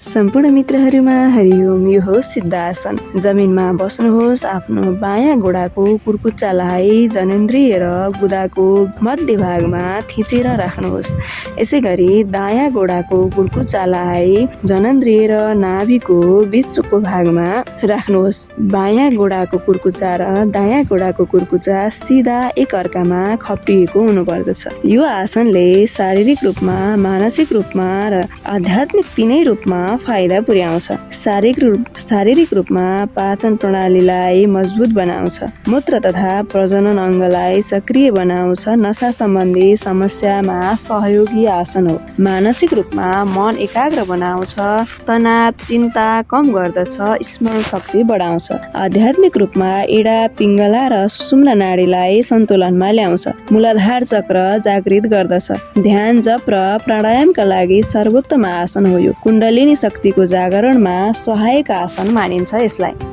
सम्पूर्ण मित्रहरूमा हरिओम। यो हो सिद्धासन। जमिनमा बस्नुहोस्। आफ्नो बायाँ गोडाको कुर्कुच्चालाई जनेन्द्रिय र गुदाको मध्य भागमा थिचेर राख्नुहोस्। यसै गरी दायाँ गोडाको कुर्कुच्चालाई जनेन्द्रिय र नाभिको बीचको भागमा राख्नुहोस्। बायाँ गोडाको कुर्कुच्चा र दायाँ गोडाको कुर्कुच्चा सिधा एक अर्कामा खप्टिएको हुनुपर्दछ। यो आसनले शारीरिक रूपमा, मानसिक रूपमा र आध्यात्मिक तीनै रूपमा फाइदा पुर्याउँछ। शारीरिक रूपमा पाचन प्रणालीलाई मजबुत बनाउँछ। मूत्र तथा प्रजनन अङ्गलाई सक्रिय बनाउँछ। नसा सम्बन्धी समस्यामा सहयोगी आसन हो। मानसिक रूपमा मन एकाग्र बनाउँछ। तनाव, चिन्ता कम गर्दछ। स्मरण शक्ति बढाउँछ। आध्यात्मिक रूपमा एडा, पिङ्गला र सुषुम्ना नाडीलाई सन्तुलनमा ल्याउँछ। मूलाधार चक्र जागृत गर्दछ। ध्यान, जप र प्राणायामका लागि सर्वोत्तम आसन हो। यो कुण्डलिनी शक्तिको जागरणमा सहायक आसन मानिन्छ। यसलाई